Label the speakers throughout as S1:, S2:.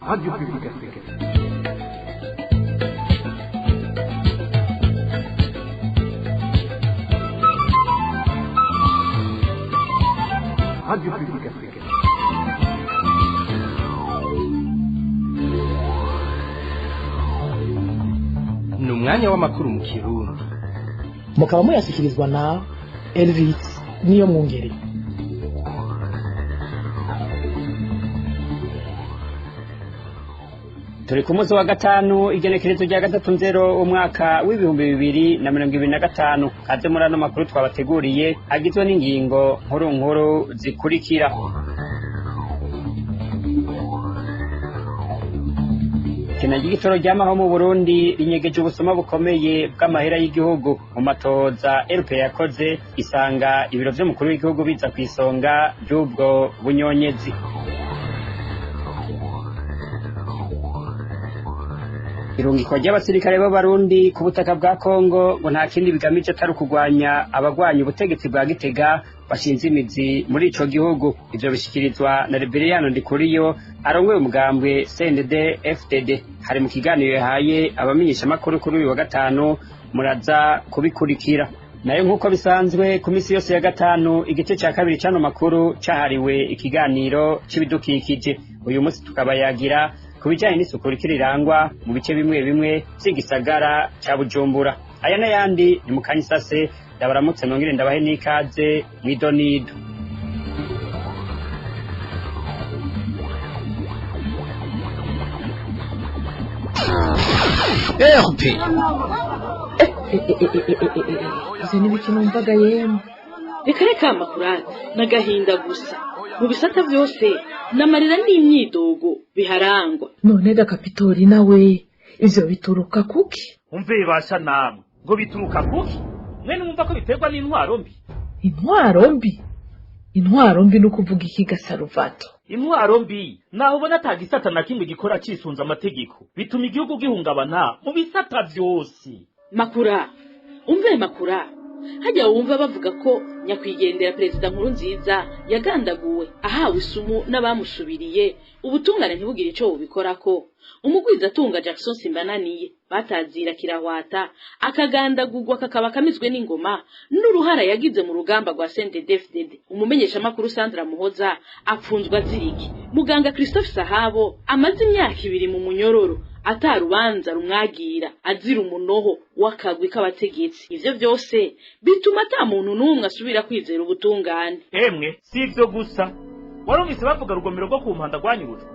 S1: Radio Publique Africaine. Radio Publique Africaine.
S2: Ni umwanya w'amakuru mu Kirundi.
S3: Mukaba muyashyikirizwa na Elvis niyo mwungere.
S4: Turi ku munsi wa gatanu, igenekerezo rya 3 0 umwaka w'2025. Kaze muri ano makuru twabateguriye agizwe n'ingingo nkuru nkuru zikurikira: Ikena ry'igitoro ryamaho mu Burundi rinyegeje ubusuma bukomeye bw'amahera y'igihugu. Mu matoza RP yakoze, isanga ibiro vy'umukuru w'igihugu biza kw'isonga ry'ubwo bunyonyezi. Irungikwa ry'abasirikare b'Abarundi ku butaka bwa Kongo ngo nta kindi bigamije atari ukugwanya abagwanya ubutegetsi bwa Gitega bashinze imizi muri ico gihugu. Ivyo bishikirizwa na Reveriyano Ndikuriyo arongoye umugambwe CNDD FDD. Hari mu kiganiro yahaye abamenyeshamakuru kuri uyu wa gatanu, muraza kubikurikira. Nayo nk'uko bisanzwe ku misi yose ya gatanu, igice ca kabiri c'ano makuru cahariwe ikiganiro c'ibidukikije. Uyu munsi tukabayagira ku bijanye n'isuku rikiri rirangwa mu bice bimwe bimwe vy'igisagara ca Bujumbura. Aya n'ayandi ni mu kanya isase. Ndabaramutse nongere ndabahe n'ikaze mw'idonido.
S2: RP.
S5: Ivyo ni ibiki numvaga yemwe?
S6: Reka reka, makurata n'agahinda gusa. Mu bisata byose n'amarira n'imyidogo biharangwa.
S5: None ga Kapitori, nawe ivyo bituruka kuki?
S7: Umve basha namwe, ngo bituruka kuki? Mwe numva ko biterwa n'intwaro mbi.
S5: Intwaro mbi? Intwaro mbi ni ukuvuga iki gasaruvato?
S7: Intwaro mbi naho ubona ata gisata na kimwe gikora cisunze amategeko, bituma igihugu gihungabana mu bisata vyose.
S6: Makura, umve makura, hajya wumva bavuga ko nyakwigendera perezida nkuru nziza yagandaguwe ahawe isumu n'abamusubiriye, ubutungane ntibugire ico bubikorako. Umugwizatunga Jackson Simbananiye batazira kirahwata akagandagurwa kakaba kamizwe n'ingoma n'uruhara yagize mu rugamba rwa CNDD-FDD. Umumenyeshamakuru Sandra Muhoza apfunzwe aziriki. Muganga Christophe Sahabo amaze imyaka 2 mu munyororo atarubanza rumwagira, azira umunoho w'akagwi k'abategetsi. Ivyo vyose bituma ata muntu n'umwe asubira kwizera ubutungane.
S7: Emwe, si ivyo gusa. Warumvise bavuga rugomero rwo ku mpanda rwanyurujwe,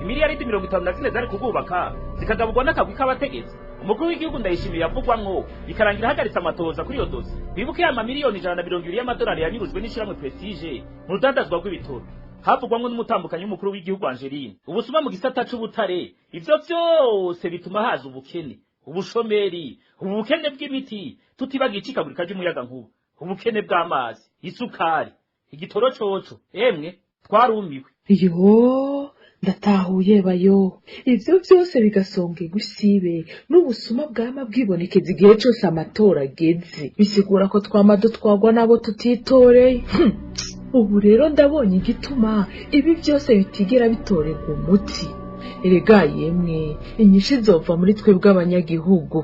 S7: imiliyaridi 54 zari kurwubaka zikagaburwa n'akagwi k'abategetsi. Umukuru w'igihugu Ndayishimiye yavugwamwo, bikarangira ahagaritse amatohoza kuri iyo dosi. Wibuke ya mamiliyoni 120 y'amadolari yanyurujwe n'ishirahamwe Prestige mu rudandazwa rw'ibitoro, havugwamwo n'umutambukanyi w'umukuru w'igihugu Angeline. Ubusuma mu gisata c'ubutare. Ivyo vyose bituma haza ubukene, ubushomeri, ubukene bw'imiti, tutibagiye icikagurika ry'umuyagankuba, ubukene bw'amazi, isukari, igitoro coco. Emwe, twarumiwe.
S5: Yo, ndatahuye bayo. Ivyo vyose bigasonga igusibe n'ubusuma bwama bwibonekeza igihe cose amatora ageze, bisigura ko twama dutwagwa n'abo tutitoreye. Ubu rero ndabonye igituma ibi byose bitigera bitorerwa umuti. Erega yemwe, inyishu izova muri twebwe abanyagihugu.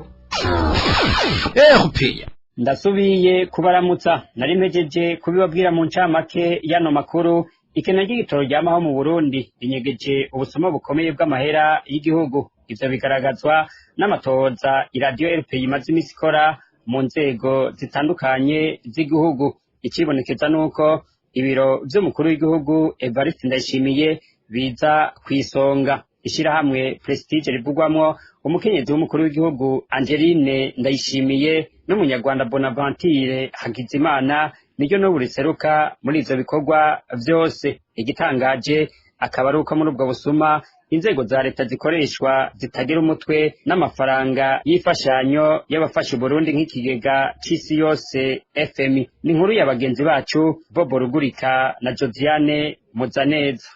S2: RP.
S4: Ndasubiye kubaramutsa. Nari mpejeje kubibabwira mu ncamake y'ano makuru. Ikena ry'igitoro ryamaho mu Burundi rinyegeje ubusuma bukomeye bw'amahera y'igihugu. Ivyo bigaragazwa n'amatohoza iradiyo RP imaze imisi ikora mu nzego zitandukanye z'igihugu. Icibonekeza nuko ibiro vy'umukuru w'igihugu Evariste Ndayishimiye biza kw'isonga. Ishirahamwe Prestige rivugwamwo umukenyezi w'umukuru w'igihugu Angeline Ndayishimiye n'umunyarwanda Bonaventure Hakizimana niryo n'ubu riseruka muri ivyo bikorwa vyose. Igitangaje akaba ari uko muri ubwo busuma inzego za leta zikoreshwa zitagira umutwe, n'amafaranga y'imfashanyo y'abafasha Uburundi nk'ikigega c'isi yose FMI. Ni inkuru ya bagenzi bacu Bobo Rugurika na Josiane Muzaneza.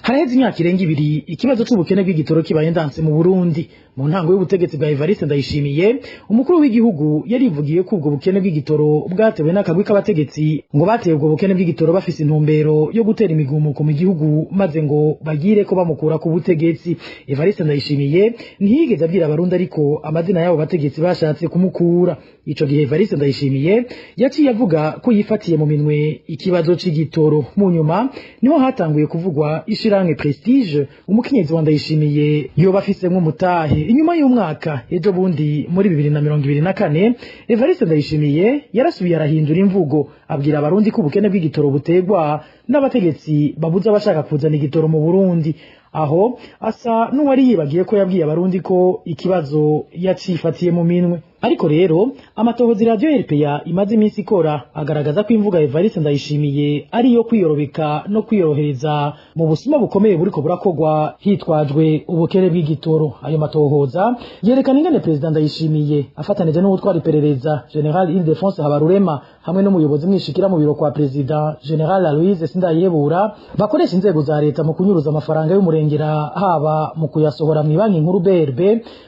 S3: Haraheze imyaka irenga ibiri ikibazo c'ubukene bw'igitoro kibaye ndanse mu Burundi. Mu ntango y'ubutegetsi bwa Evariste Ndayishimiye, umukuru w'igihugu yarivugiye ko ubwo bukene bw'igitoro bwatewe n'akagwi k'abategetsi, ngo bateye ubwo bukene bw'igitoro bafise intumbero yo gutera imigumuko mu gihugu maze ngo bagire ko bamukura ku butegetsi. Evariste Ndayishimiye ntiyigeze abwira abarundi ariko amazina y'abo bategetsi bashatse kumukura. Ico gihe Evariste Ndayishimiye yaciye avuga ko yifatiye mu minwe ikibazo c'igitoro. Mu nyuma niho hatanguye kuvugwa ishiranke Prestige umukenyezi wa Ndayishimiye yoba afisemwo umutahe. Inyuma y'umwaka, ejo bundi muri 2024, Evariste Ndayishimiye yarasubiye arahindura imvugo, abwira abarundi ko ubukene bw'igitoro butegwa n'abategetsi babuza abashaka kuzana igitoro mu Burundi. Aho asa n'uwari yibagiye ko yabwiye abarundi ko ikibazo yacifatiye mu minwe. Ariko rero amatohoza Radio RPA imaze iminsi ikora agaragaza ko imvuga Evariste Ndayishimiye ari iyo kwiyorobeka no kwiyorohereza mu busuma bukomeye buriko burakogwa hitwajwe ubukene bw'igitoro. Ayo matohoza yerekana ingene Perezida Ndayishimiye afatanije n'uwutwara iperereza General Ildefonse Habarurema hamwe n'umuyobozi mwishikira mu biro kwa Perezida General Aloise Sindayebura bakoresha inzego za leta mu kunyuruza amafaranga y'umurengera, haba mu kuyasohora mu banki nkuru BRB,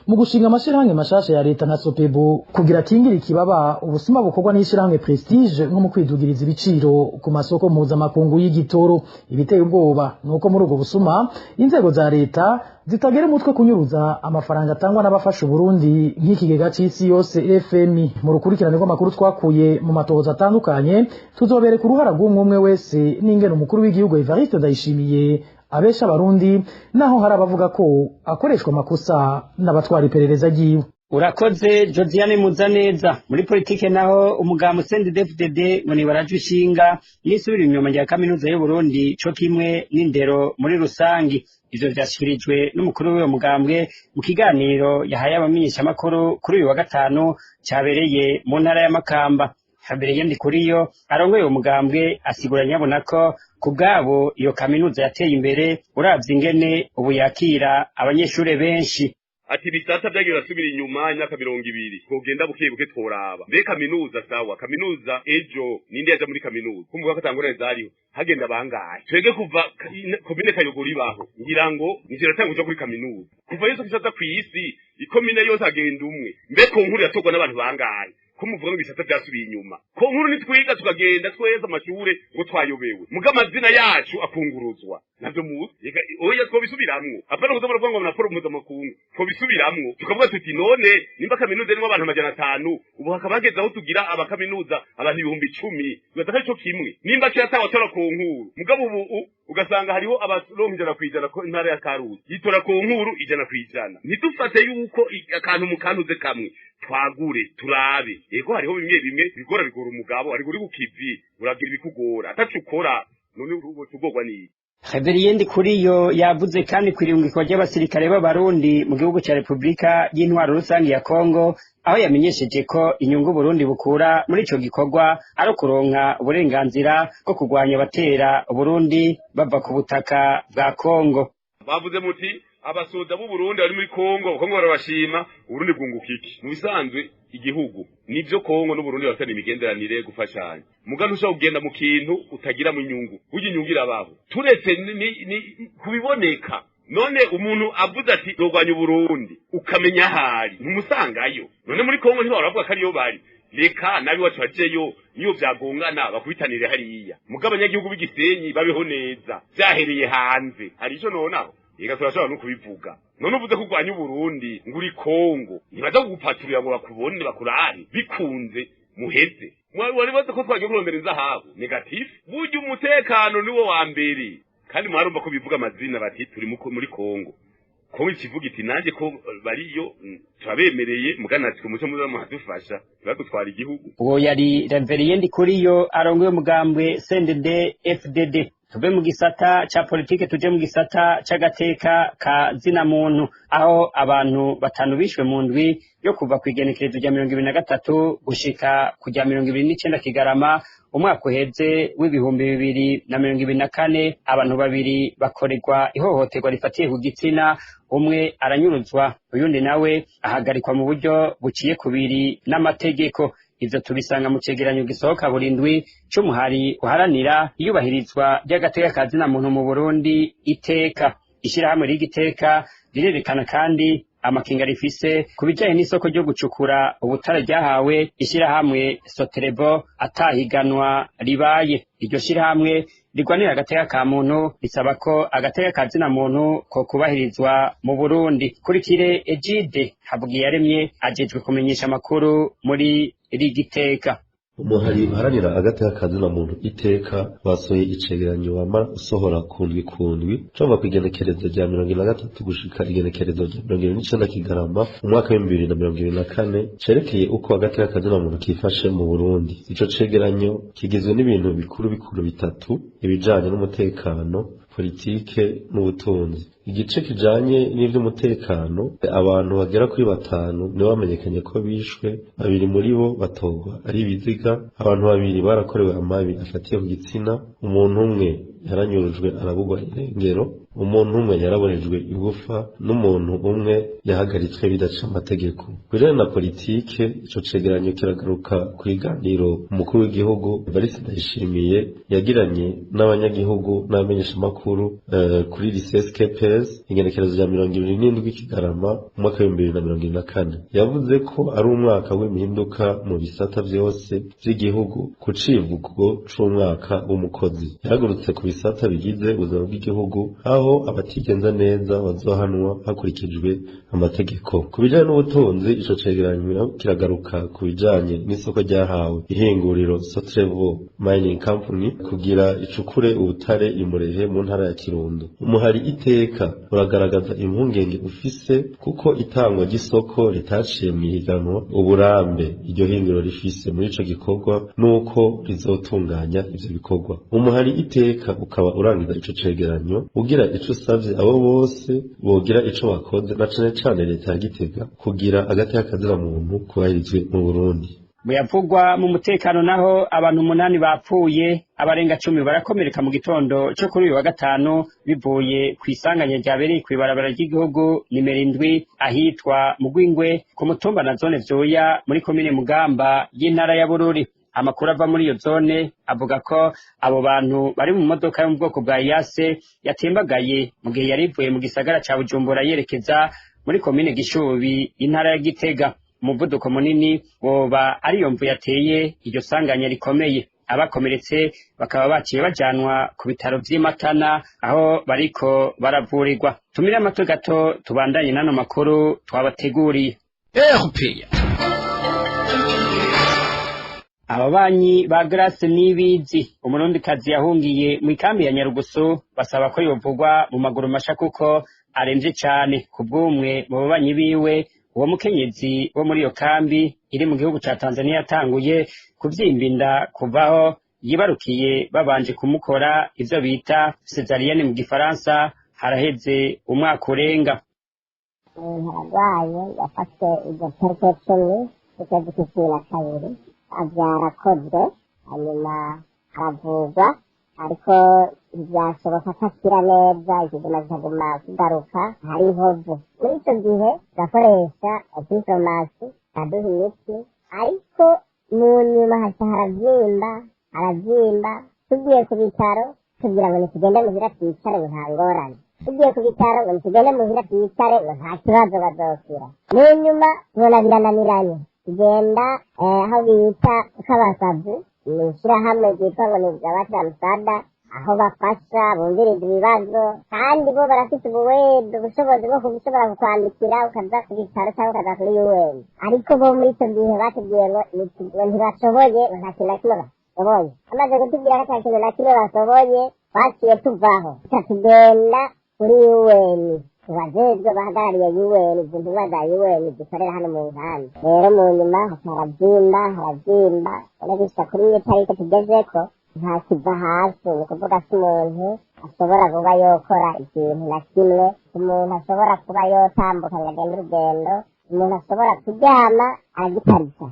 S3: mu gushinga amashirahamwe mashasha ya leta nka Sopebu kugira kingira ikibaba ubusuma bukorwa n'ishirahamwe Prestige, nko mu kwidugiriza ibiciro ku masoko mpuzamakungu y'igitoro. Ibiteye ubwoba nuko muri ubwo busuma inzego za leta zitagera umutwe kunyuruza amafaranga atangwa n'abafasha Uburundi nk'ikigega c'isi yose FMI. Mu rukurikirane rw'amakuru twakuye mu matohoza atandukanye, tuzobereka uruhara rw'umwe umwe wese n'ingene umukuru w'igihugu Evariste Ndayishimiye abesha abarundi, naho hari abavuga ko akoreshwa amakosa n'abatwara iperereza ryiwe.
S4: Urakoze Josiane Muzaneza. Muri politike naho, umugambo CNDD-FDD ngo nibarajwe ishinga n'isubira inyuma rya kaminuza y'u Burundi co kimwe n'indero muri rusangi. Ivyo vyashikirijwe n'umukuru w'uwo mugambwe mu kiganiro yahaye abamenyeshamakuru kuri uyu wa gatanu cabereye mu ntara ya Makamba. Habereye Ndikuriyo arongoye uwo mugambwe asigura nyabona ko ku bwabo iyo kaminuza yateye imbere uravye ingene ubu yakira abanyeshure benshi.
S8: Ati ibisata byagiye birasubira inyuma imyaka 20, twogenda buke buke tworaba mbe kaminuza sawa, kaminuza ejo ninde yaja muri kaminuza kumvuga ko atangorane zariho, hagenda bangahe? Twege kuva komine Kayogoro ibaho, ngira ngo nivyo ratanga kuja kuri kaminuza kuva Yesu Kristo aza kw'isi, ikomine yose agenda umwe. Mbe ko nkuru yatorwa n'abantu bangahe? Ko muvuga ngo ibisata byasubiye inyuma, ko nkuru nitwiga tukagenda tweza amashure ngo twayobewe, muga amazina yacu akunguruzwa navyo muzi. Oya, twobisubiramwo, apana kuza muravuga ngo na forum mpuzamakungu. Twobisubiramwo tukavuga tuti none nimba kaminuza irimwo abantu 500, ubu hakaba hageze aho tugira abakaminuza abantu 10,000, bibaza ko arico kimwe nimba kera tora ku nkuru, mugabo ubu ugasanga hariho abaronka 100% ko intara ya Karusi yitora ku nkuru 100%. Ntidufate yuko akantu mu kantuze kamwe, twagure turabe. Ego, hariho bimwe bimwe bigora, bigora umugabo ariko uri kukivi uragira ibikugora ataco ukora, none tugorwa n'iki?
S4: Reverien Ndikuriyo yavuze kandi kw'irungikwa ry'abasirikare b'abarundi mu gihugu ca Republika y'Intwaro Rusangi ya Kongo, aho yamenyesheje ko inyungu Burundi bukura muri ico gikorwa ari ukuronka uburenganzira bwo kurwanya abatera Uburundi bava ku butaka bwa Kongo.
S8: Bavuze muti abasoda b'u Burundi bari muri Kongo, Kongo barabashima, Uburundi bwunguka iki? Mu bisanzwe igihugu nivyo, Kongo n'Uburundi bafitanye imigenderanire, gufashanya, mugabo ntushobora kugenda mu kintu utagira mu inyungu. Burya inyungu irabaho turetse ni kubiboneka. None umuntu avuze ati rwanya Uburundi, ukamenya ahari ntumusangayo. None muri Kongo ntibaravuga ko ariyo bari? Reka nabi wacu bajeyo, niyo vyagongana bakubitanire hariya, mugabo abanyagihugu b'igisenyi babeho neza. Vyahereye hanze hari ico nonaho, reka turashobora no kubivuga. None uvuze ko urwanya Uburundi ngo uri Kongo, ntibaza kugupaturira ngo bakubone bakurare bikunze muheze? Wari bazi ko twagiye kurondera inzahabu negatif. Burya umutekano niwo wa mbere, kandi mwarumva ko bivuga amazina bati turi muri Kongo. Kongo ikivuga iti nanjye ko bariyo turabemereye, muganatwe muco muza muhadufasha turadutwara igihugu.
S4: Uwo yari Reverien Ndikuriyo arongoye umugambwe CNDD FDD. Tuve mu gisata ca politike tuje mu gisata c'agateka ka zina muntu, aho abantu batanu bishwe mu ndwi yo kuva kw'igenekerezo rya 23 gushika ku rya 29 Kigarama umwaka uheze w'2024. Abantu babiri bakorerwa ihohoterwa rifatiye ku gitsina, umwe aranyuruzwa, uyundi nawe ahagarikwa mu buryo buciye kubiri n'amategeko. Ivyo tubisanga mu cegeranyo gisohoka burindwi c'umuhari uharanira iyubahirizwa ry'agateka ka zina muntu mu Burundi, Iteka. Ishirahamwe ry'Igiteka rirerekana kandi amakenga rifise ku bijanye n'isoko ryo gucukura ubutare ryahawe ishirahamwe Soterebo atahiganwa ribaye. Iryo shirahamwe rigwanira agateka ka muntu risaba ko agateka ka zina muntu ko kubahirizwa mu Burundi. Kurikire Egide Havugiyaremye ajejwe kumenyesha amakuru muri Rigiteka.
S9: Umuhari uharanira agateka ka zina muntu Iteka basohoye icegeranyo wamara usohora kundwi kundwi cova kw'igenekerezo rya 43 gushika igenekerezo rya 29 Kigarama umwaka w'2024, cerekeye uko agateka ka zina muntu kifashe mu Burundi. Ico cegeranyo kigizwe n'ibintu bikuru bikuru bitatu: ibijanye n'umutekano, politike n'ubutunzi. Igice kijanye n'ivy'umutekano, abantu bagera kuri batanu nibo bamenyekanye ko bishwe, babiri muri bo batorwa ari ibiziga, abantu babiri barakorewe amabi afatiye ku gitsina, umuntu umwe yaranyurujwe arabugwa irengero, umuntu umwe yaraborejwe igufa, n'umuntu umwe yahagaritswe bidaca amategeko. Kubijanye na politike, ico cegeranyo kiragaruka ku biganiro umukuru w'igihugu Evariste Ndayishimiye yagiranye n'abanyagihugu n'abamenyeshamakuru kuri lycée SKPS igenekerezo rya 27 Kigarama umwaka w'2024. Yavuze ko ari umwaka w'impinduka mu bisata vyose vy'igihugu ku civugo c'umwaka w'umukozi. Yahagurutse ku bisata bigize ubuzima bw'igihugu, aho abatigenza neza bazohanwa hakurikijwe amategeko. Ku bijanye n'ubutunzi, ico cegeranyo kiragaruka ku bijanye n'isoko ryahawe ihinguriro Sotrevo Mining Company kugira icukure ubutare imurehe mu ntara ya Kirundo. Umuhari Iteka uragaragaza impungenge ufise kuko itangwa ry'isoko ritaciye mw'ihiganwa, uburambe iryo hinguriro rifise muri ico gikorwa n'uko rizotunganya ivyo bikorwa. Umuhari Iteka ukaba urangiza ico cegeranyo ugira ico usavye abo bose bogira ico bakoze, na cane cane leta ya Gitega, kugira agateka kazira muntu kubahirizwe mu Burundi.
S4: Muyavugwa mu mutekano naho, abantu 8 bapfuye, abarenga 10 barakomereka mu gitondo cyo kuri uyu wa gatanu, bivuye kw'isanganya ryabereye kw'ibarabara ry'igihugu nimero 7 ahitwa Mugwingwe ku mutumba na zone Vyoya muri komine Mugamba y'intara ya Bururi. Amakuru ava muri iyo zone avuga ko abo bantu bari mu modoka yo mu bwoko bwa Yase yatembagaye mu gihe yari ivuye mu gisagara ca Bujumbura yerekeza muri komine Gishubi, intara ya Gitega. Umuvuduko munini woba ariyo mvu yateye iryo sanganya rikomeye. Abakomeretse bakaba baciye bajanwa ku bitaro vy'i Matana aho bariko baravurirwa. Tumire amato gato, tubandanye n'ano makuru twabateguriye. Ababanyi ba Grace Nibizi, umurundikazi yahungiye mu ikambi ya Nyarugusu, basaba ko yovugwa mu maguru masha kuko aremvye cane. Ku bw'umwe mu babanyi biwe, uwo mukenyezi wo muri iyo kambi iri mu gihugu ca Tanzania yatanguye kuvyimba inda kuvaho yibarukiye babanje kumukora ivyo bita césarienne mu gifaransa, haraheze umwaka urenga.
S10: Umuntu ararwaye, yafashwe izo tariki 10 z'ukwezi kwa 12, abyara akozwe, hanyuma aravurwa, ariko ntibyashoboka ko akira neza, ikiguma kikaguma kigaruka hari inkovu. Muri icyo gihe turakoresha farumasi baduha imiti, ariko mu nyuma haca harabyimba, harabyimba. Tugiye ku bitaro tugira ngo nitugende muhira twicare ngo nta ngorane, tugiye ku bitaro ngo nitugende muhira twicare ngo nta kibazo, bazokira. Mu nyuma tubona birananiranye, tugenda aho bita kabasavu, ni ishyirahamwe ryitwa ngo ni Gabatira aho bafasha bumviriza ibibazo, kandi bo barafite ubuwedo, ubushobozi bwo kushobora kukwandikira ukaza ku bitaro cyangwa ukaza kuri UN. Ariko bo muri icyo gihe batubwiye ngo ntibashoboye, ngo nta kintu na kimwe bashoboye. Bamaze kutubwira ko nta kintu na kimwe bashoboye, twaciye tuvaho tugenda kuri UN, kubajejwe bahagarariye UN, izo ntumwa za UN zikorera hano mu nkambi. Rero mu nyuma harabyimba, harabyimba, rero gushika kuri iyo tariki tugezeko nta kiva hasi. Ni ukuvuga ko umuntu ashobora kuba yokora ikintu na kimwe, umuntu ashobora kuba yotambuka ngo agende urugendo, umuntu ashobora kuryama aragitarika,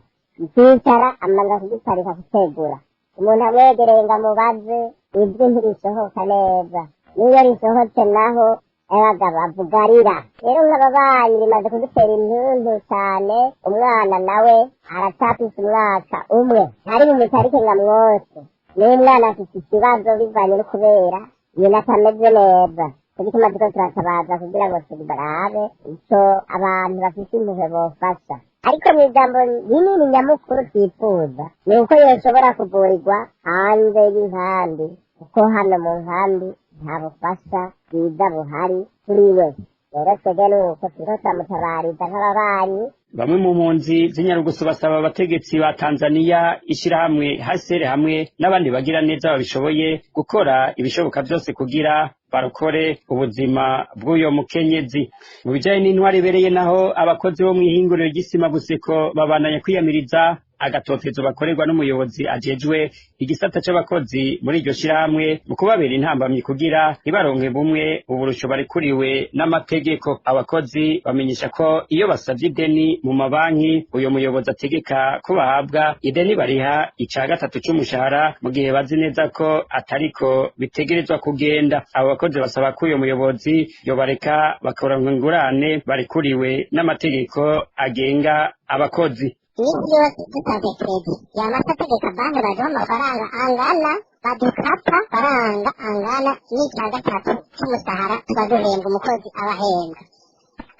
S10: kwicara amanza kugitarika, kutegura. Umuntu amwegereye ngo amubaze, ijwi ntirisohoka neza, n'iyo risohotse naho Abagabo avuga arira. Rero nk'ababanyi bimaze kudutera intuntu cyane. Umwana nawe aracafise umwaka umwe, ntari mu mutarike nga mwose. N'umwana afise ikibazo bivanye no kubera nyina atameze neza. Bituma turiko turatabaza kugira ngo turabe ico abantu bafise impuhwe bofasha. Ariko mu ijambo rinini nyamukuru twifuza ni uko yoshobora kuvurirwa hanze y'inkambi, kuko hano mu nkambi nta bufasha bwiza buhari kuri we. Rero twebwe nuko turiko turamutabariza nk'ababanyi.
S4: Bamwe mu mpunzi z'Inyarugusu basaba abategetsi ba Tanzania, ishirahamwe HCR hamwe n'abandi bagira neza babishoboye gukora ibishoboka byose kugira barokore ubuzima bw'uyo mukenyezi. Mu bijanye n'intwari ibereye naho, abakozi bo mw'ihinguriro ry'isima Buseko babandanya kwiyamiriza agatotezo bakorerwa n'umuyobozi ajejwe igisata c'abakozi muri iryo shirahamwe mu kubabera intambamyi kugira ntibaronke bumwe uburusho barikuriwe n'amategeko. Abakozi bamenyesha ko iyo basavye ideni mu mabanki, uyo muyobozi ategeka ko bahabwa ideni bariha ica gatatu c'umushahara, mu gihe bazi neza ko atariko bitegerezwa kugenda. Abo bakozi basaba ko uyo muyobozi yobareka bakaronka ingurane barikuriwe n'amategeko agenga abakozi.
S10: Iminsi yose dusabye crédit, yamasa ategeka banki baduha amafaranga angana, badukata faranga angana n'icya gatatu c'umushahara tuba duhembwa, umukozi aba ahembwa.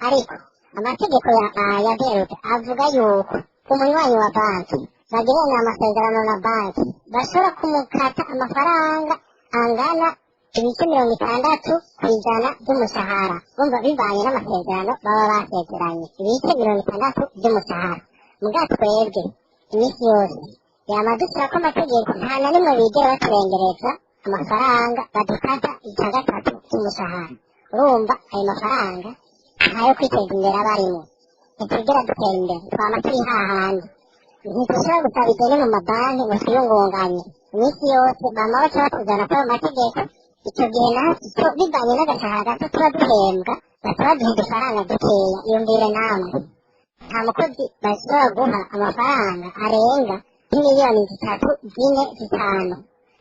S10: Ariko amategeko ya BRD avuga yuko umunywanyi wa banki bagirana amasezerano na banki bashobora kumukata amafaranga angana 60% by'umushahara, bumva bivanye n'amasezerano baba basezeranye, 60% by'umushahara. Muga twebwe iminsi yose yama dushyirako amategeko, nta na rimwe bigera baturengereza amafaranga badukata icya gatatu cy'umushahara. Urumva ayo mafaranga ntayo kwiteza imbere aba arimo, ntitwigera dutera imbere, twama turi hahandi. Ntitushobora gusaba ideni mu mabanki ngo twiyungunganye, iminsi yose bama baca batuzana kuri ayo mategeko. Icyo gihe natwe bivanye n'agashahara gato tuba duhembwa, baca baduha udufaranga dukeya. Yumvire namwe, nta mukozi bashobora guha amafaranga arenga nk'miliyoni 3, 4, 5.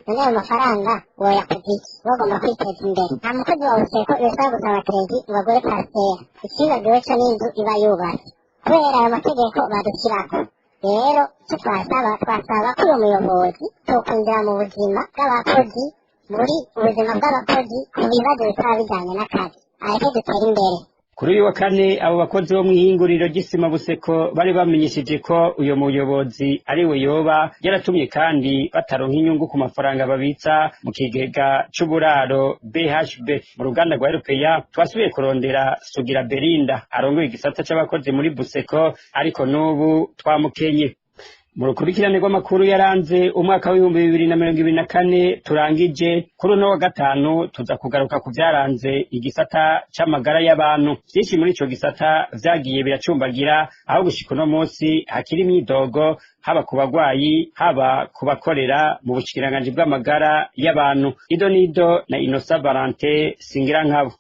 S10: None ayo mafaranga woyakoze iki? Bagomba kwiteza imbere. Nta mukozi wa Buseko yoshobora gusaba crédit ngo agure parcelle, ikibagiwe co n'inzu iba yubatse, kubera ayo mategeko badushyirako. Rero icyo twasaba, twasaba ko uyo muyobozi tokwinjira mu buzima bw'abakozi, muri ubuzima bw'abakozi ku bibazo bitaba bijyanye n'akazi, areke dutere imbere.
S4: Kuri uyu wa kane, abo bakozi bo mw'ihinguriro ry'isima Buseko bari bamenyesheje ko uyo muyobozi ari we yoba yaratumye kandi bataronka inyungu ku mafaranga babitsa mu kigega c'uburaro BHB. Mu ruganda rwa RPA twasubiye kurondera Sugira Belinda arongoye igisata c'abakozi muri Buseko, ariko n'ubu twamukenye. Mu rukurikirane rw'amakuru yaranze umwaka w'2024 turangije, kuri uno wa gatanu tuza kugaruka ku vyaranze igisata c'amagara y'abantu. Vyinshi muri ico gisata vyagiye biracumbagira, aho gushika uno munsi hakiri imyidogo, haba ku bagwayi, haba ku bakorera mu bushikiranganji bw'amagara y'abantu. Ido nido na Inosa Valente Singirankabo.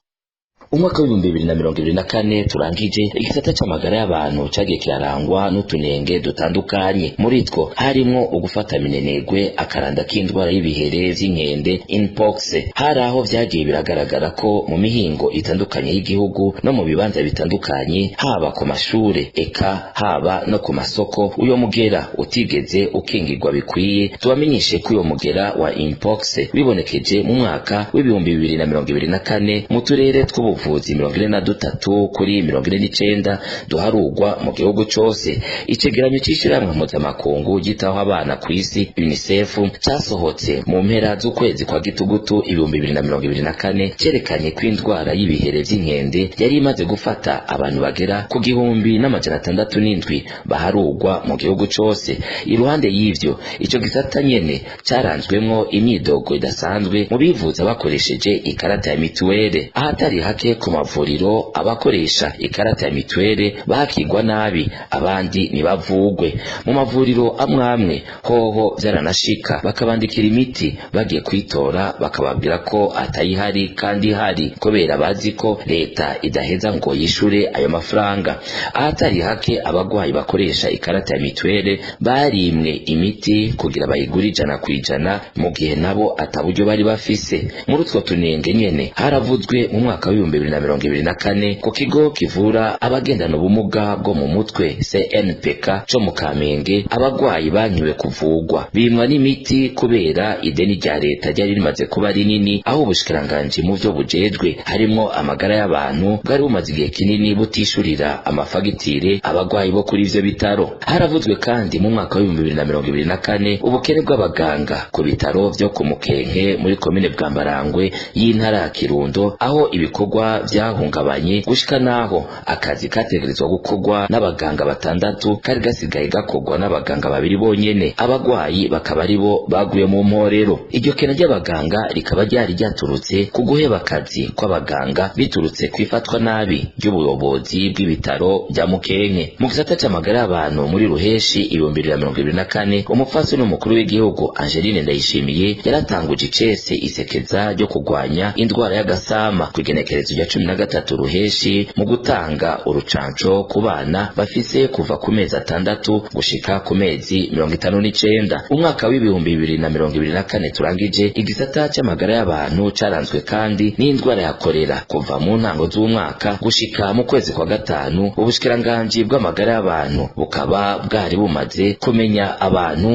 S11: Umwaka w'2024 turangije, igisata c'amagara y'abantu cagiye kirarangwa n'utunenge dutandukanye. Muri two harimwo ugufata minenegwe akaranda k'indwara y'ibihere vy'inkende, mpox. Hari aho vyagiye biragaragara ko mu mihingo itandukanye y'igihugu no mu bibanza bitandukanye, haba ku mashure eka haba no ku masoko, uyo mugera utigeze ukingirwa bikwiye. Tubamenyeshe ko uyo mugera wa mpox wibonekeje mu mwaka w'2024 mu turere tw'ubuvuzi 43 kuri 49 duharugwa mu gihugu cose. Icegeranyo c'ishirahamwe mpuzamakungu gitaho abana kw'isi, UNICEF, casohotse mu mpera z'ukwezi kwa gitugutu 2024 cerekanye ko indwara y'ibihere vy'inkende yari imaze gufata abantu bagera ku 1607 baharugwa mu gihugu cose. Iruhande y'ivyo, ico gisata nyene caranzwemwo imyidogo idasanzwe mu bivuza bakoresheje ikarata ya mituwere. Ahatari hake ku mavuriro, abakoresha ikarata ya mituwere bakigwa nabi, abandi ntibavugwe. Mu mavuriro amwe amwe hoho vyaranashika bakabandikira imiti, bagiye kwitora bakababwira ko atayihari kandi ihari, kubera bazi ko leta idaheza ngo yishure ayo mafaranga. Ahatari hake abagwayi bakoresha ikarata ya mituwere barimwe imiti kugira bayigure 100%, mu gihe nabo ataburyo bari bafise. Muri utwo tunenge nyene haravuzwe mu mwaka w'ibihumbi 2024 ku kigo kivura abagendana ubumuga bwo mu mutwe CNPK co mu Kamenge, abagwayi bankiwe kuvugwa bimwa n'imiti kubera ideni rya leta ryari rimaze kuba rinini, aho ubushikiranganji mu vyo bujejwe harimwo amagara y'abantu bwari bumaze igihe kinini butishurira amafagitire abagwayi bo kuri ivyo bitaro. Haravuzwe kandi mu mwaka wa 2024 ubukene bw'abaganga ku bitaro vyo ku Mukenke muri komine Bwambarangwe y'intara ya Kirundo, aho ibikorwa vyahungabanye gushika naho akazi kategerezwa gukorwa n'abaganga 6 kari gasigaye gakorwa n'abaganga 2 bonyene, abagwayi bakaba aribo baguye mu mporero. Iryo kena ry'abaganga rikaba ryari ryaturutse ku guheba akazi kw'abaganga biturutse kwifatwa nabi ry'ubuyobozi bw'ibitaro bya Mukenke. Mu gisata c'amagara y'abantu muri Ruheshi 2024, umupfasoni n'umukuru w'igihugu Angeline Ndayishimiye yaratanguje icese isekeza ryo kugwanya indwara y'agasama kw'igenekerezo rya 13 Ruheshi mu gutanga urucanco ku bana bafise kuva ku mezi 6 gushika ku mezi 59. Umwaka w'2024 turangije, igisata c'amagara y'abantu caranzwe kandi n'indwara ya kolera kuva mu ntango z'umwaka gushika mu kwezi kwa 5. Ubushikiranganji bw'amagara y'abantu bukaba bwari bumaze kumenya abantu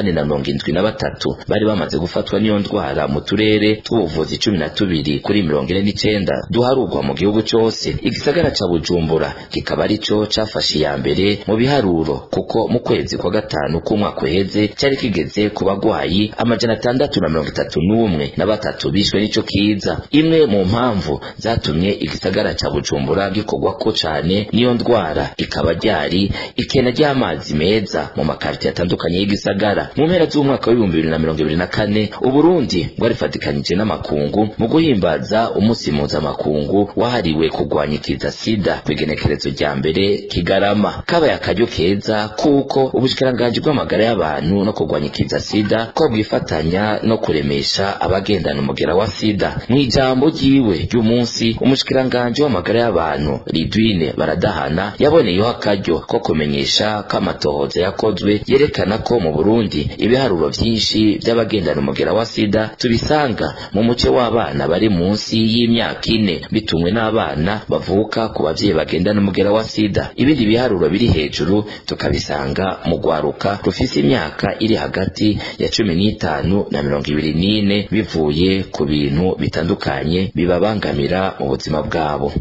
S11: 1873 bari bamaze gufatwa n'iyo ndwara mu turere tw'ubuvuzi 12 kuri 49 duharurwa mu gihugu cose. Igisagara ca Bujumbura kikaba arico cafashe iya mbere mu biharuro, kuko mu kwezi kwa 5 k'umwaka uheze cari kigeze ku bagwayi 631 na 3 bishwe n'ico kiza. Imwe mu mpamvu zatumye igisagara ca Bujumbura gikorwako cane n'iyo ndwara ikaba ryari ikena ry'amazi meza mu makarti atandukanye y'igisagara. Mu mpera z'umwaka wa 2024, Uburundi bwarifatikanije n'amakungu mu guhimbaza umunsi mpuzamakungu wahariwe kurwanya ikiza sida kw'igenekerezo rya 1 Kigarama. Kabaye akaryo keza kuko ubushikiranganji bw'amagara y'abantu no kurwanya ikiza sida ko bwifatanya no kuremesha abagendana umugera wa sida. Mu ijambo ryiwe ry'umunsi, umushikiranganji w'amagara y'abantu Lidwine Baradahana yaboneyeho akaryo ko kumenyesha ko amatohoza yakozwe yerekana ko mu Burundi ibiharuro vyinshi by'abagendana umugera wa sida tubisanga mu muce w'abana bari munsi y'imyaka 4, bitumwe n'abana bavuka ku bavyeyi bagendana umugera wa sida. Ibindi biharuro biri hejuru tukabisanga mu gwaruka rufise imyaka iri hagati ya 15 na 24, bivuye ku bintu bitandukanye bibabangamira mu buzima bwabo.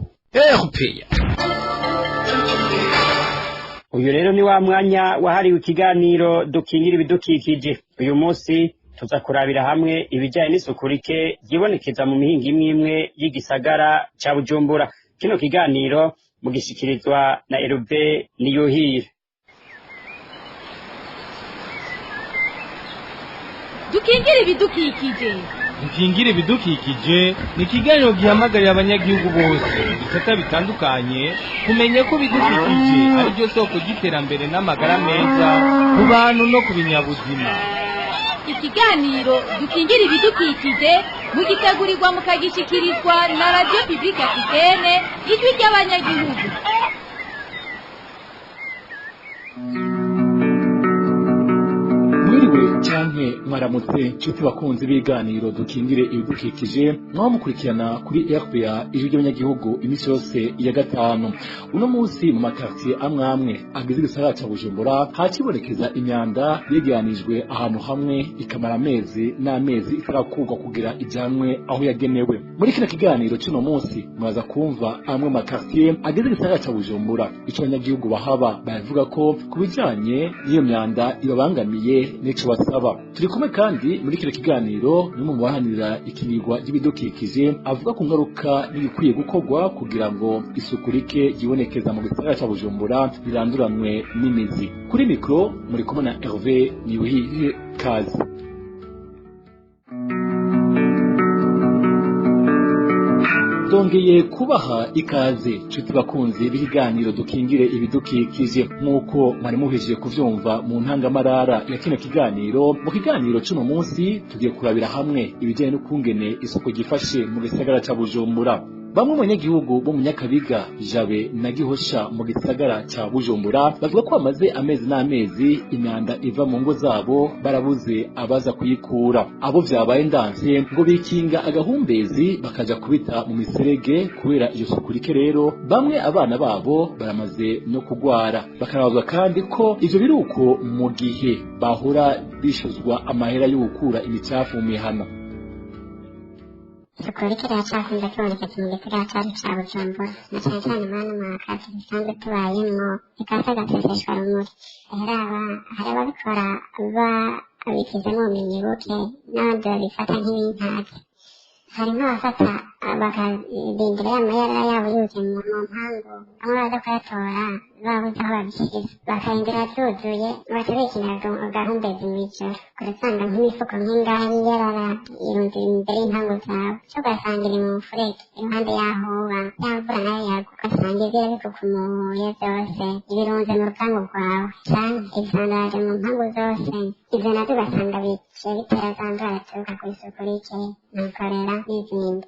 S4: Uyu rero ni wa mwanya wahariwe ikiganiro dukingira ibidukikije. Uyu munsi tuza kurabira hamwe ibijyanye n'isuku rike ryibonekeza mu mihingo imwe imwe y'igisagara ca Bujumbura. Kino kiganiro mugishikirizwa na Hervé Niyuhire.
S12: Dukingira ibidukikije.
S2: Dukingira ibidukikije ni ikiganiro gihamagarira abanyagihugu bose mu bisata bitandukanye kumenya ko ibidukikije ari byo soko ry'iterambere n'amagara meza ku bantu no ku binyabuzima.
S12: Ikiganiro dukingira ibidukikije mugitegurirwa mukagishikirizwa na Radio Publique Africaine, ijwi ry'abanyagihugu.
S13: Mwiriwe canke mwaramutse nshuti bakunzi b'ibiganiro dukingire ibidukikije, mwamukurikirana kuri RPA ijwi ry'abanyagihugu iminsi yose ya gatanu. Uno munsi mu makartier amwe amwe agize igisagara ca Bujumbura hakibonekeza imyanda yegeranijwe ahantu hamwe ikamara amezi n'amezi itarakurwa kugira ijyanwe aho yagenewe. Muri kino kiganiro c'uno munsi muraza kumva amwe mu makartier agize igisagara ca Bujumbura ico abanyagihugu bahaba bavuga ko ku bijanye n'iyo myanda ibabangamiye n'ico basaba. Turi kumwe kandi muri kino kiganiro n'umwe mu baharanira ikingirwa ry'ibidukikije avuga ku ngaruka n'ibikwiye gukorwa kugira ngo isuku rike ryibonekeza mu gisagara ca Bujumbura riranduranwe n'imizi. Kuri mikro muri kumwe na Hervé Niyuhire. Kaze. Dongeye kubaha ikaze nshuti bakunzi b'ibiganiro dukingire ibidukikije, nk'uko mwari muhejeje kuvyumva mu ntangamarara ya kino kiganiro. Mu kiganiro c'uno munsi tugiye kurabira hamwe ibijanye n'ukungene isuku ryifashe mu gisagara ca Bujumbura. Bamwe mu banyagihugu bo mu Nyakabiga, Jabe na Gihosha mu gisagara ca Bujumbura bavuga ko bamaze amezi n'amezi imyanda iva mu ngo zabo barabuze abaza kuyikura. Abo vyabaye ndanse ngo bikinga agahumbezi bakaja kubita mu miserege kubera iyo suku rike. Rero bamwe abana babo baramaze no kugwara, bakarabazwa kandi ko ivyo biruko mu gihe bahora bishuzwa amahera yo gukura imicafu mu mihana.
S10: Isuku rike riracakunze kwibonekeza mu gisagara cacu ca Bujumbura, na cane cane muri ano makazi dusanzwe tubayemwo, bikaba vyagateseshwa rumuri. Rero hari ababikora babifizemwo ubumenyi buke, n'abandi babifata nk'ibintazi. Hari nk'abafata bakarindira ya mayarara yabo yuzuye mu mpangu, bamwe baza kuyatora babuze aho babishira, bakarindira vyuzuye baca bikinira agahumbezi mw'ijoro, ugasanga nk'imifuko nk'ingahe y'iyarara irunze imbere y'impangu zawe, co ugasanga iri mu mufurege iruhande y'aho uba. Ya mvura nayo yagwa ugasanga ivyo bikukumuye vyose ibirunze mu rupangu rwawe, canke ibisandaje mu mpangu zose. Ivyo navyo ugasanga biciye bitera za ndwara zituruka kw'isuku rike nka korera n'izindi.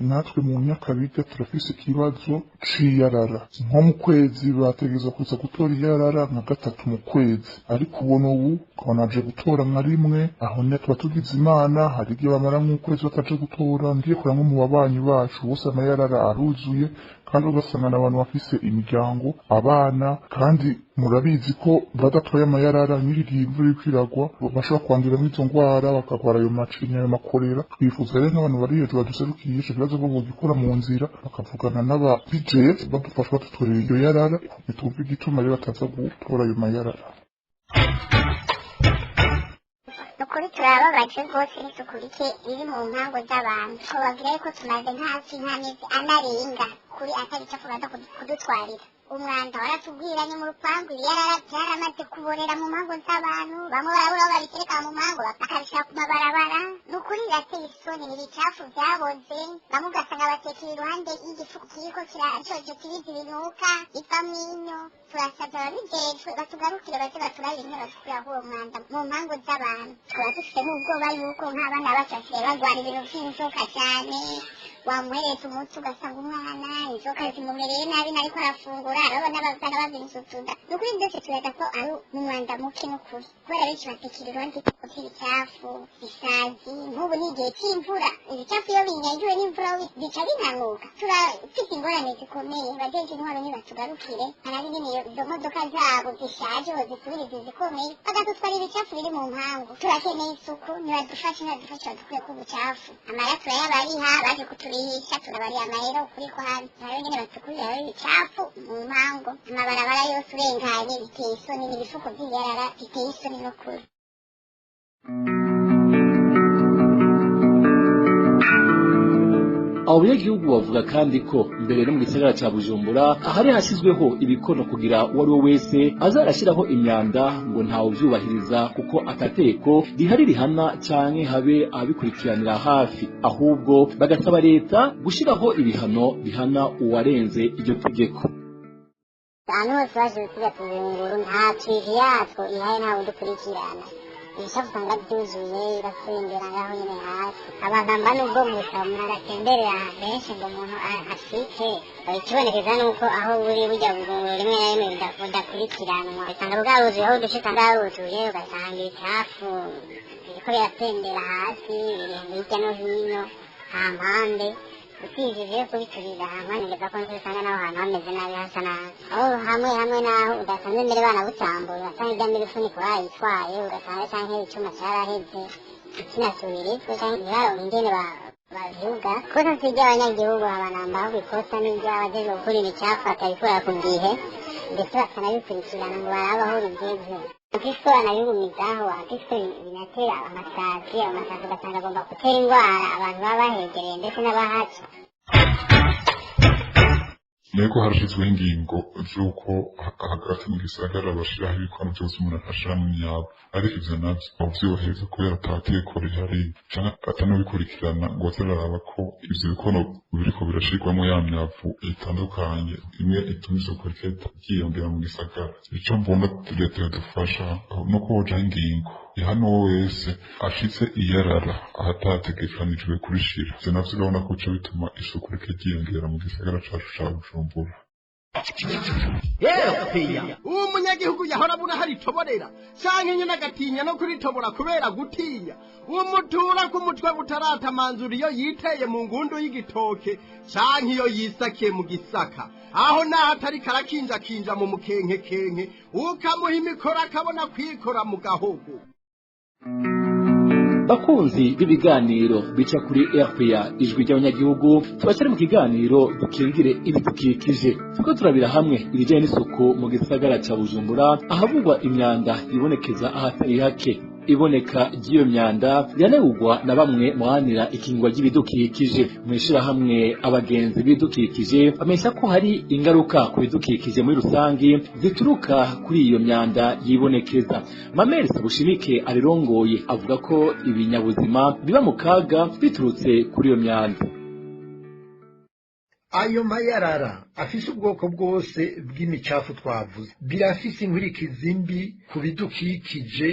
S14: Natwe mu Nyakabiga turafise ikibazo c'iyarara. Nko mu kwezi bategerezwa kuza gutora iyarara nka gatatu mu kwezi, ariko ubona ubu ukabona aje gutora nka rimwe. Aho nyene tuba tugize Imana. Hari igihe bamara nk'ukwezi bataje gutora. Ngiye kuraba nko mu babanyi bacu bose amayarara aruzuye, kandi ugasanga n'abantu bafise imiryango, abana, kandi murabizi ko badatoye amayarara nyiri imvura iriko iragwa bashobora kwandura nk'izo ngwara, bakagwara ayo macinya, ayo makorera. Twifuza rero nk'abantu bari hejuru baduserukiye ico kibazo ko bogikura mu nzira, bakavugana n'aba BJF badufasha badutorera iryo yarara. Ntitwumva igituma rero bataza gutora ayo mayarara.
S10: Nukuri turababaje rwose n'isuku rike riri mu mpango z'abantu. Twababwira yuko tumaze nk'hafi nk'amezi anarenga kuri atari icafu baza kudutwarira. Umwanda waratugwiranye mu rupangu, ibiyarara vyaramaze kuborera mu mpango z'abantu, bamwe barabura aho babitereka mu mpango bakabishira ku mabarabara. Nukuri birateye isoni, ni ibicafu vyaboze, bamwe ugasanga batekera iruhande y'igifuko kiriko kirajojo kibizi binuka bivamwo inyo. Turasavye ababijejwe batugarukire, baze baturabire ingene badukuraho uwo mwanda mu mpango z'abantu. Tukaba dufite n'ubwoba yuko nk'abana bacu basigaye bagwara ibintu vy'inzoka cane. Wamuhereza umuti ugasanga umwana inzoka zimumereye nabi nariko arafungura, arabona abaganga babimusutuda. Nukuri byose turaza ko ari mu mwanda muke, nukuri kubera benshi batekera iruhande vy'ibicafu isazi. Nk'ubu ni igihe c'imvura, ibicafu iyo binyangiwe n'imvura bica binanuka. Turafite ingorane zikomeye. Bajeje intwaro nibatugarukire, barabe ingene izo modoka zabo zishaje bozisubiriza izikomeye, bakadutwara ibicafu biri mu mpangu. Turakeneye isuku, nibadufashe, nibadufashe badukureko ubucafu. Amahera turayabariha, baje kuturihisha turabariha amahera, ukuri ko hanze barabe ingene batukuriraho ibicafu mu mpangu. Amabarabara yose urenganye biteye isoni, n'ibifuko vy'ibiyarara biteye isoni n'ukuri.
S13: Abo banyagihugu bavuga kandi ko mbere no mu gisagara ca Bujumbura ahari hashyizweho ibikono kugira uwo ari we wese azarashyiraho imyanda, ngo ntawe uvyubahiriza kuko atateko rihari rihana canke habe ababikurikiranira hafi, ahubwo bagasaba leta gushiraho ibihano bihana uwarenze iryo tegeko.
S10: Ahantu hose baje gusiga tuzunguru, nta twivi yatwo ihari, nta wundi ukurikirana. Ibicafu usanga byuzuye basengera ngaho nyene hasi. Abagamba nubwo gusa umuntu adatemberera benshi ngo umuntu ashike, ikibonekeza nuko aho buri burya bugunguru rimwe na rimwe budakurikiranwa, usanga bwaruzuye, aho udushika bwaruzuye, ugasanga ibicafu biriko biratembera hasi, biri hirya no hino hampande. Usibye ivyo kubiturira hamwe, nigeza ko nzi usanga naho hantu hameze nabi, hasa nabi, aho hamwe hamwe naho udasanze mbere banabutambura, ugasanga irya mbere ifuniko bayitwaye, ugasanga canke icuma caraheze kinasubirizwe, canke ntibaronke ingene bavyuga. Kosa si iry'abanyagihugu habanamba, ahubwo ikosa ni iry'abajejwe gukura imicafu batabikura ku gihe, ndetse bakanabikurikirana ngo barabe aho bigeze. Kristo anabigumizaho, Kristo binatera amasazi, amasazi ugasanga agomba gutera indwara abantu baba bahegereye ndetse n'abahaca.
S14: Nego harashyizweho ingingo z'uko hagati mu gisagara bashyiraho ibikono byose umuntu ashiramo imyavu, ariko ivyo navyo bavyubahiriza kubera atategeko rihari canke atanabikurikirana ngo baze bararaba ko ivyo bikono biriko birashirwamwo ya myavu itandukanye, imwe ituma isuku rike ryiyongera mu gisagara. Ico mbona leta yodufasha nuko hojaho ingingo Ihana uwo wese ashitse iyarara ahatategekanijwe kurishira. Ivyo navyo urabona ko bica bituma isuku rike ryiyongera mu gisagara cacu ca Bujumbura.
S15: Uwo munyagihugu yahora abura hari itoborera canke nyene agatinya no kuritobora kubera gutinya umutura ku mutwe butaratamanzura iyo yiteye mu ngundu y'igitoke canke iyo yisakiye mu gisaka, aho naho atari karakinjakinja mu mukenkekenke, ukamuha imikoro akabona kwikora mu gahogo.
S13: Bakunzi b'ibiganiro bica kuri RPA Ijwi ry'Abanyagihugu, tubashyire mu kiganiro Dukingire Ibidukikije. Turiko turabira hamwe ibijyanye n'isuku mu gisagara ca Bujumbura, ahavugwa imyanda ibonekeza ahatari hake. Iboneka ry'iyo myanda riranegurwa na bamwe mu baharanira ikingwa ry'ibidukikije. Mu ishirahamwe Abagenzi b'Ibidukikije bamenyesha ko hari ingaruka ku bidukikije muri rusangi zituruka kuri iyo myanda yibonekeza. Mamere Sabushimike arirongoye avuga ko ibinyabuzima biba mu kaga biturutse kuri iyo myanda.
S16: Ayo mayarara afise ubwoko bwose bw'imicafu twavuze birafise inkurikizi mbi ku bidukikije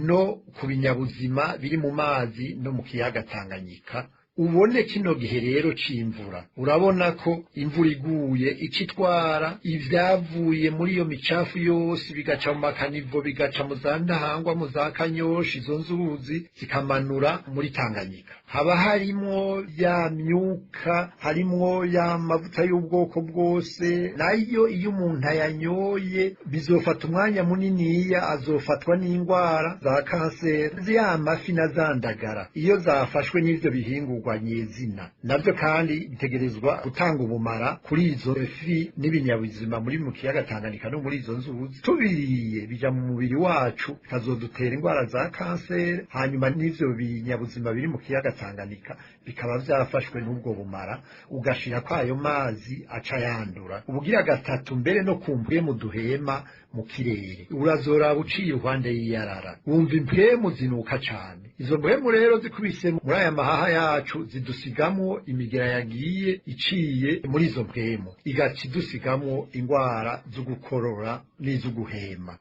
S16: no ku binyabuzima biri mu mazi no mu kiyaga Tanganyika. Ubone kino gihe rero c'imvura, urabona ko imvura iguye icitwara ivyavuye muri iyo micafu yose, bigaca mu makanivo, bigaca mu za Ntahangwa, mu za Kanyosha, izo nzuzi zikamanura muri Tanganyika. Haba harimwo ya myuka, harimwo ya mavuta y'ubwoko bwose, nayo iyo umuntu ayanyoye bizofata umwanya muniniya, azofatwa n'ingwara za kanseri. Ya mafi na za ndagara iyo zafashwe n'ivyo bihingurwa nyezina, navyo kandi bitegerezwa gutanga ubumara kuri izo fi n'ibinyabuzima muri mu kiyaga Tanganyika no muri izo nzuzi. Tubiriye bija mu mubiri wacu bikazodutera ingwara za kanseri, hanyuma n'ivyo binyabuzima biri mu kiyaga Tanganyika bikaba vyafashwe n'ubwo bumara, ugashira ko ayo mazi aca yandura. Ubugira gatatu, mbere no ku mpwemu duhema mu kirere, urazoraba uciye iruhande y'iyarara wumva impwemu zinuka cane. Izo mpwemu rero zikubise muri aya mahaha yacu zidusigamwo imigera yagiye iciye muri izo mpwemu, igaca idusigamwo ingwara zo gukorora n'iz'uguhema.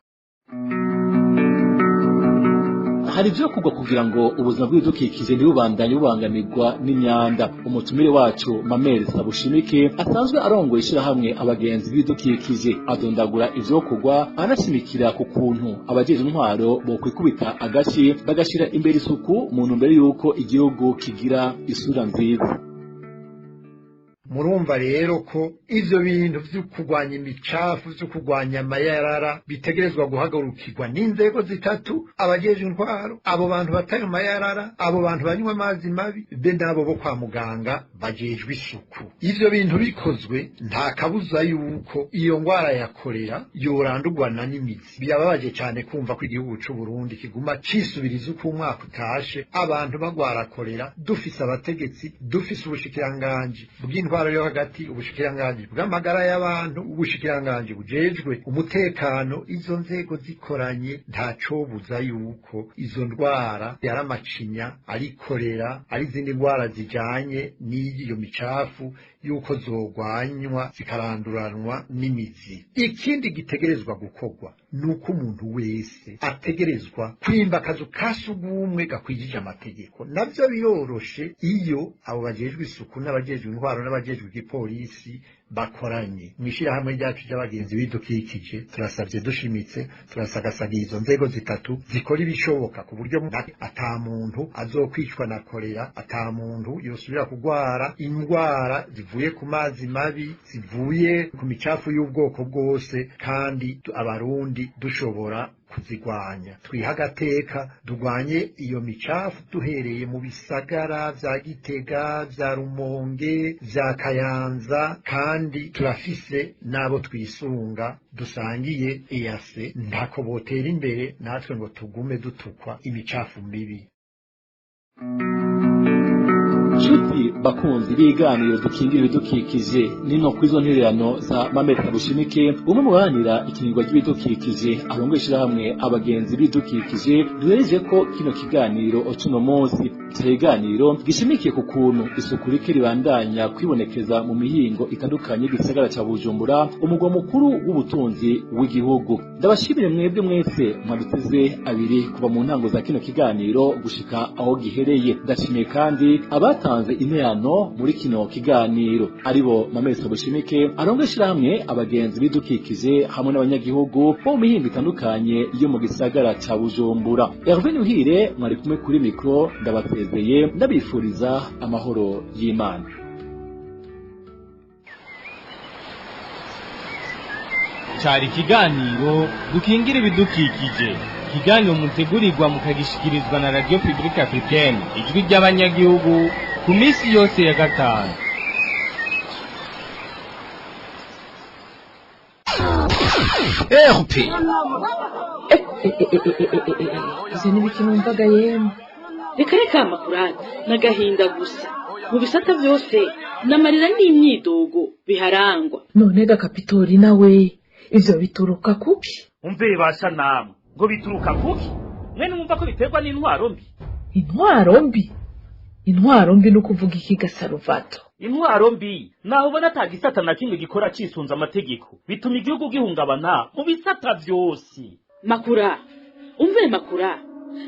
S13: Hari ibyo kugwa kugira ngo ubuzima bw'ibidukikije ntibubandanye bubangamirwa n'imyanda. Umutumire wacu Mamere Sabushimike asanzwe arongoye ishirahamwe Abagenzi b'Ibidukikije adondagura ivyo kugwa, anashimikira ku kuntu abajejwe intwaro bokwikubita agashi bagashira imbere isuku mu ntumbero y'uko igihugu kigira isura nziza.
S16: Murumva rero ko ivyo bintu vyo kurwanya imicafu, vyo kurwanya amayarara bitegerezwa guhagurukirwa n'inzego zitatu: abajejwe intwaro, abo bantu batayo mayarara, abo bantu banywa amazi mabi, be n'abo bo kwa muganga bajejwe isuku. Ivyo bintu bikozwe nta kabuza yuko iyo ngwara ya kolera yorandurwana n'imizi. Birababaje cane kumva ko igihugu c'u Burundi kiguma cisubiriza uko umwaka utashe abantu bagwara kolera, dufise abategetsi, dufise ubushikiranganji bw'intwaro yo hagati, ubushikiranganji bw'amagara y'abantu, ubushikiranganji bujejwe umutekano. Izo nzego zikoranye ntacobuza yuko izo ndwara yaramacinya, ari kolera, ari izindi ndwara zijanye n'iyo micafu, yuko zogwanywa zikaranduranwa n'imizi. Ikindi gitegerezwa gukorwa nuko umuntu wese ategerezwa kwimba akazu ka sugumwe gakwijije amategeko. Navyo biroroshe iyo abo bajejwe isuku n'abajejwe intwaro n'abajejwe igipolisi bakoranye. Mw'ishirahamwe ryacu ry'Abagenzi b'Ibidukikije turasavye dushimitse, turasagasaga izo nzego zitatu zikora ibishoboka ku buryo ata muntu azokwicwa na kolera, ata muntu yosubira kugwara indwara zivuye ku mazi mabi, zivuye ku micafu y'ubwoko bwose, kandi abarundi dushobora kuzigwanya. Twiha agateka durwanye iyo micafu duhereye mu bisagara vya Gitega, vya Rumonge, vya Kayanza, kandi turafise n'abo twisunga dusangiye EAC, ntako botera imbere natwe ngo tugume dutukwa imicafu mibi.
S13: Nshuti bakunzi b'ibiganiro dukingira ibidukikije, nino kuri izo ntererano za Mameta Bushimike, umwe mu baharanira ikingirwa ry'ibidukikije arongoye ishirahamwe Abagenzi b'Ibidukikije, duhereje ko kino kiganiro cuno munsi. Ico kiganiro gishimikiye ku kuntu isuku rike ribandanya kwibonekeza mu mihingo itandukanye y'igisagara ca Bujumbura, umugwa mukuru w'ubutunzi w'igihugu. Ndabashimire mwebwe mwese mwaduteze abiri kuva mu ntango za kino kiganiro gushika aho gihereye. Ndashimiye kandi abatanze intererano muri kino kiganiro, aribo Mameso Bushimike arongoye ishirahamwe Abagenzi b'Ibidukikije hamwe n'abanyagihugu bo mu mihingo itandukanye yo mu gisagara ca Bujumbura. Hervé Nuhire mwari kumwe kuri mikro, ndabasezeye ndabifuriza amahoro y'Imana.
S2: Cari ikiganiro dukingira ibidukikije, ikiganiro mutegurirwa mukagishikirizwa na Radio Publique Africaine, Ijwi ry'Abanyagihugu, ku minsi yose ya gatanu.
S1: RP.
S5: Ivyo ni numvaga yemwe.
S6: Reka reka, Makurata, n'agahinda gusa mu bisata byose, n'amarira n'imyidogo biharangwa.
S5: None ga Kapitori nawe, ivyo bituruka kuki?
S7: Umve basha namwe, ngo bituruka kuki? Mwene mwumva ko biterwa n'intwaro mbi.
S5: Intwaro mbi? Intwaro mbi ni ukuvuga iki Gasaruvato?
S7: Intwaro mbi naho ubona ata gisata na kimwe gikora cisunze amategeko, bituma igihugu gihungabana mu bisata vyose.
S6: Makura, umve Makura,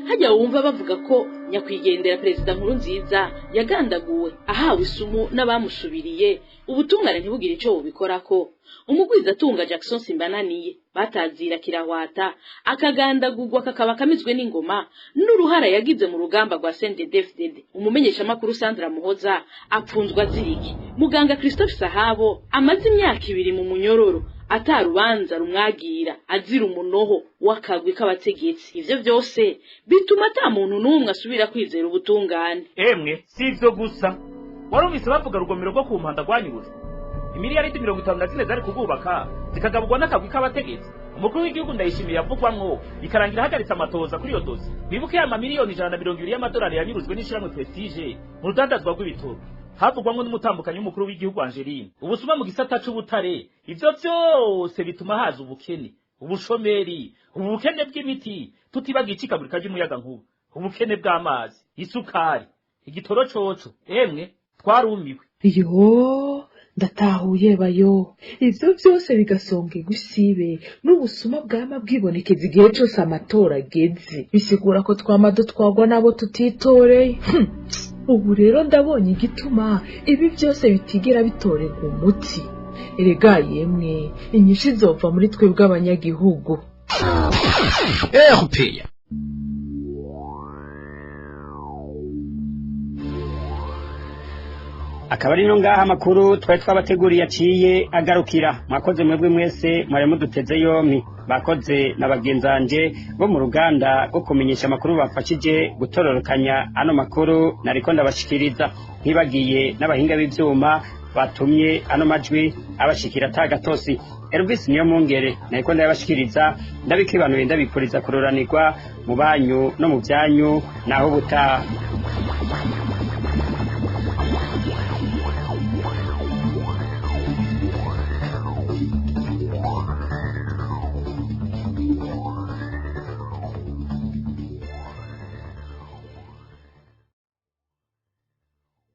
S6: hajya wumva bavuga ko nyakwigendera perezida Nkurunziza yagandaguwe ahawe isumu n'abamusubiriye, ubutungane ntibugire ico bubikorako. Umugwizatunga Jackson Simbananiye batazira Kirahwata akagandagurwa kakaba kamizwe n'ingoma n'uruhara yagize mu rugamba rwa CNDD-FDD. Umumenyeshamakuru Sandra Muhoza apfunzwa aziriki. Muganga Christophe Sahabo amaze imyaka 2 mu munyororo atarubanza rumwagira, azira umunoho w'akagwi k'abategetsi. Ivyo vyose bituma ata muntu n'umwe asubira kwizera ubutungane.
S7: Emwe si ivyo gusa, warumvise bavuga rugomero rwo ku Mpanda rwanyurujwe, imiliyaridi 54 zari kurwubaka zikagaburwa n'akagwi k'abategetsi. Umukuru w'igihugu Ndayishimiye yavugwamwo bikarangira ahagaritse amatoza kuri iyo dosi. Wibuke ya mamiliyoni 120 y'amadolari yanyurujwe n'ishirahamwe Prestige mu rudandazwa rw'ibitoro, havugwamwo n'umutambukanyi w'umukuru w'igihugu Angeline. Ubusuma mu gisata c'ubutare, ivyo vyose bituma haza ubukene, ubushomeri, ubukene bw'imiti, tutibagiye icikagurika ry'umuyagankuba, ubukene bw'amazi, isukari, igitoro coco. Emwe twarumiwe.
S5: Yo, ndatahuye bayo. Ivyo vyose bigasonga igusibe n'ubusuma bwama bwibonekeza igihe cose amatora ageze, bisigura ko twama dutwagwa n'abo tutitoreye. Ubu rero ndabonye igituma ibi byose bitigera bitorerwa umuti. Erega yemwe, inyishu izova muri twebwe abanyagihugu.
S1: RP.
S4: Akaba ari no ngaha amakuru twari twabateguriye aciye agarukira. Mwakoze mwebwe mwese mwari muduteze yompi, bakoze na bagenzanje bo mu ruganda rwo kumenyesha amakuru bafashije gutororokanya ano makuru nariko ndabashikiriza, ntibagiye n'abahinga b'ivyuma batumye ano majwi abashikira atagatosi. Elvis niyo mungere nariko ndabashikiriza, ndabikibanuye, ndabipuriza kuroranirwa mu banyu no mu vyanyu, naho butaha.